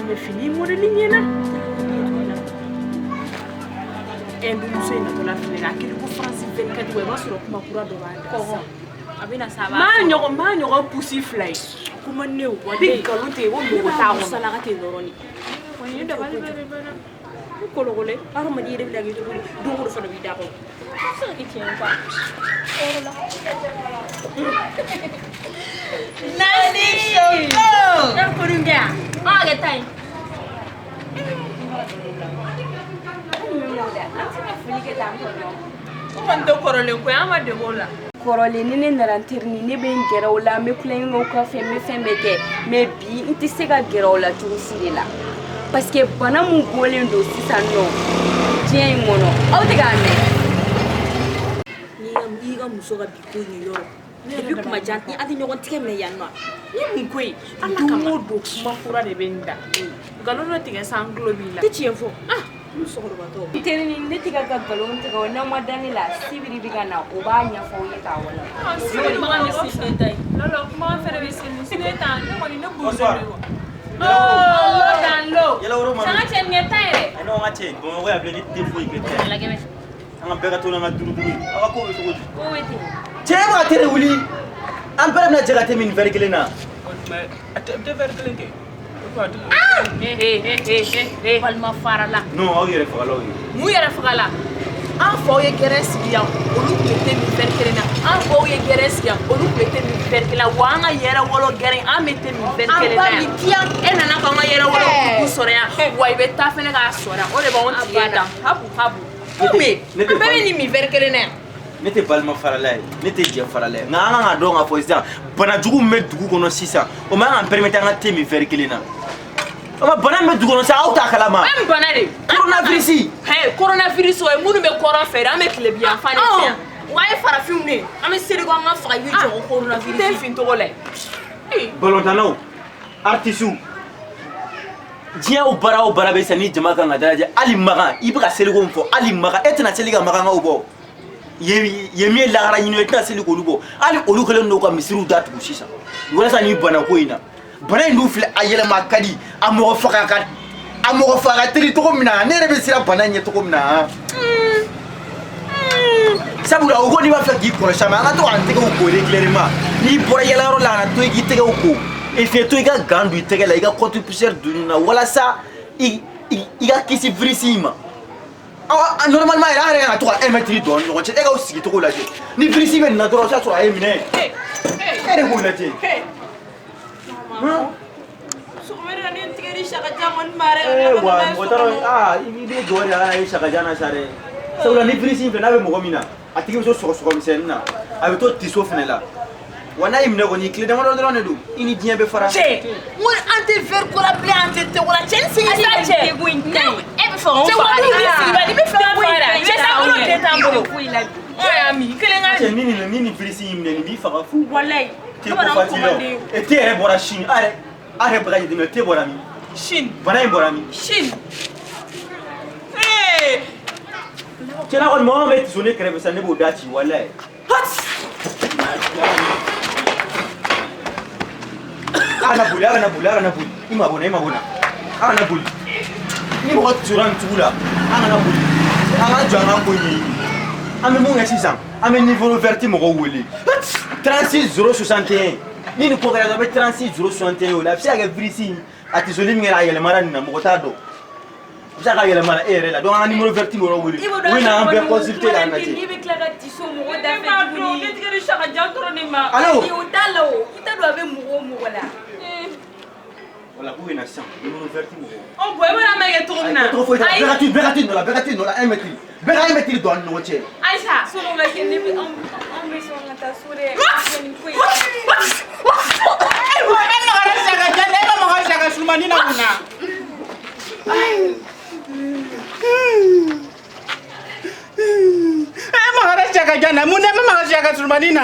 Mais fini modèle ɲɛna. Muso in natɔla filɛ a kɛlen ko France 24 wa i b'a sɔrɔ kuma kura dɔ b'a da. Kɔgɔ. A bɛna sa a b'a Maa ɲɔgɔn maa ɲɔgɔn pusi fila ye. Kuma ne o. Wa bi nkalon tigɛ ko mɔgɔ t'a kɔnɔ. Salaka ten dɔrɔn de. Wa nin dabali bɛɛ de banna. Ko kɔlɔkɔlɔ hadamaden yɛrɛ bɛ na kɛ cogo di don o don fana b'i da kɔnɔ. A bɛ se ka kɛ tiɲɛ ye quoi. Yɔrɔ la. Nani Soko. E ko dun kɛ yan. An ka kɛ tan ye. An tɛ se ka foli kɛ tan tɔ dɔrɔn. O kɔni tɛ kɔrɔlen ko ye, an ma dege o la. Kɔrɔlen ni ne nana n terini ne bɛ n gɛrɛ o la n bɛ tulonkɛ k'o kɔfɛ n bɛ fɛn bɛɛ kɛ mais bi n tɛ se ka gɛrɛ o la cogo si de la parce que bana mun bɔlen don sisan nɔ diɲɛ in kɔnɔ aw tɛ k'a mɛn. N'i ka muso ka bi ko in ye yɔrɔ. Depuis kuma jan an tɛ ɲɔgɔn tigɛ minɛ yan nɔ. Ni mun ko ye? Ala Don kama. o don kuma kura de bɛ n da. Nkalon dɔ tigɛ san tulo b'i la. Tɛ tiɲɛ fɔ. Ah, musokɔrɔbatɔ. N terini ne tɛ ka nkalon tigɛ o n'aw ma da ne la sibiri bɛ ka na o b'a ɲɛfɔ aw ye k'a wala. Sibiri Kumakan bɛ se ne ta ye. Lolo kuma fɛnɛ bɛ se ni ne ta ne kɔni ne bolo Bonsoir. de wa. Oh, lo dan lo. Yala woro ma. Sanga cɛ nin kɛ tan yɛrɛ. Ayi, non, an ka cɛ Bamakɔ yan bilen ne tɛ foyi kɛ tɛ. Alakɛmɛ. An ka bɛɛ ka to n'an ka duuru duuru ye. Aw ka ko bɛ cogo di? Ko bɛ ten. Cɛ e bɛ ka te de wuli. An bɛɛ bɛna jɛ ka te min nin verre kelen na. Mais a tɛ verre kelen kɛ. Eh eh eh eh balima farala. Non, aw yɛrɛ fagalaw ye. Mun yɛrɛ fagala? An faw ye gɛrɛ sigi yan, olu tun bɛ te min verre kelen na. An faw ye gɛrɛ sigi yan, olu tun bɛ te min verre kelen na. Wa an ka yɛrɛ wolo gɛrɛ, an bɛ te min verre kelen na yan. E nana k'an ka yɛrɛ wolo kuku sɔrɔ yan, wa i bɛ taa fɛnɛ k'a sɔrɔ yan. O de b'anw tigi dan habu habu. Mun bɛ an bɛɛ bɛ nin min verre kelen na yan. Ne tɛ balima farala ye, ne tɛ jɛ farala ye. Nka an kan ka dɔn k'a fɔ sisan banajugu min bɛ dugu kɔnɔ sisan, o man kan permettre an ka te min verre kelen na. O ma bana min bɛ dugu kɔnɔ sisan, aw t'a kalama. O ye mun bana de ye? Coronavirus. Hey, coronavirus o ye minnu bɛ kɔrɔn fɛ dɛ, an bɛ tilebin yan fan de fɛ yan. Wa ye farafinw de ye. An bɛ seli ko an ka faga i bɛ jɔ ko coronavirus. N tɛ fin tɔgɔ la ye. Balontannaw, artistes, diɲɛ o baara o baara bɛ sisan ni jama kan ka dalajɛ hali Makan i bɛ ka seliko min fɔ hali Makan e tɛna seli ka Makankaw bɔ yen yen min ye lahara ɲini ye e tɛna seli k'olu bɔ hali olu kɛlen don ka misiriw datugu sisan walasa nin banako in na bana in dun filɛ a yɛlɛma ka di a mɔgɔ faga ka a mɔgɔ faga ka teli cogo min na ne yɛrɛ bɛ siran bana in ɲɛ cogo min na sabula o ko n'i b'a fɛ k'i kɔlɔsi a ma an ka to k'an tɛgɛw ko régulièrement n'i bɔra yɛlɛyɔrɔ la ka na to i k'i tɛgɛw ko et puis to i ka gant don i tɛgɛ la i ka contre poussière don na walasa i ka kisi virus in ma. Aw normalement yɛrɛ an yɛrɛ kan ka to ka 1 mètre don an ni ɲɔgɔn cɛ e k'aw sigi cogo lajɛ ni virus bɛ nin na dɔrɔn o bɛ sɔrɔ a ye minɛ e yɛrɛ k'o lajɛ. Sɔgɔmada ne tigɛ ni sakajan kɔni ma yɛrɛ. Ee wa mɔgɔ t'a dɔn aa i bɛ dugawu de ala ye sakajan na sa dɛ sabula ni virus in filɛ n'a bɛ mɔgɔ min na a tigi bɛ to sɔgɔsɔgɔ misɛnnin na a bɛ to tiso fɛnɛ la wa n'a y'i minɛ kɔni tile damadɔ dɔrɔn de don i ni diɲɛ bɛ fara. Cɛ, n ko an tɛ verre ko la bilen an tɛ te ko la cɛ n sigi sa cɛ. Degun in ka ɲi. E bɛ fɛ k'anw Cɛ faga wa de. n'u b'i sigi ba i bɛ fɛ k'an faga de. Cɛ taabolo den t'an bolo. Foyi la bi. Ɔ y'a min kelen ka Cɛ ni nin virus in minɛ nin b'i faga fu. Walayi. Te ko facile o. E te yɛrɛ bɔra Chine a yɛrɛ a yɛrɛ bɛ ka jateminɛ te bɔra min? Chine. Bana in bɔra min? Chine. Ee. Cɛ n'a kɔni mɔgɔ min bɛ tiso ne kɛrɛfɛ sisan ne b'o da ci walayi. A kana boli a kana boli a kana boli i mabɔ n na i mabɔ n na a kana boli ni mɔgɔ tora nin sugu la an kana boli an ka jɔ an ka ko ɲɛɲini an bɛ mun kɛ sisan an bɛ numéro vert mɔgɔw wele 36 061 ni nin ko kɛra dɔrɔn an bɛ 36 061 wele a bɛ se ka kɛ virus in a tisoli min kɛra a yɛlɛmara nin na mɔgɔ t'a dɔn a bɛ se ka yɛlɛmara e yɛrɛ la donc an ka numéro vert mɔgɔw wele u bɛ na an bɛɛ consulter k'an lajɛ. N'i bɛ tila ka tiso mɔgɔ da Ne fɛ b'a dɔn tuguni. ne tigɛ ni sakajan dɔrɔn de ma. Allo. O t'a la o i t'a dɔn a bɛ mɔgɔ o mɔgɔ la. Voilà k'u bɛ na sisan numéro vert mɔgɔw. Ɔ bɔn e bɛna mɛn kɛ cogo min na. Ayi, tɔgɔ foyi t'a la. Bɛɛ ka t'i bɛɛ ka t'i nɔ la bɛɛ ka t'i nɔ la 1 mètre bɛɛ ka 1 mètre don an ni ɲɔgɔn cɛ. Ayisa. Sɔn'o ka kɛ ne bɛ anw bɛ sɔn ka taa so dɛ. Nin ko in. E magara sakajan na, e ma maga saka surumani na mun na? E magara sakajan na, mun na e ma maga saka surumani na?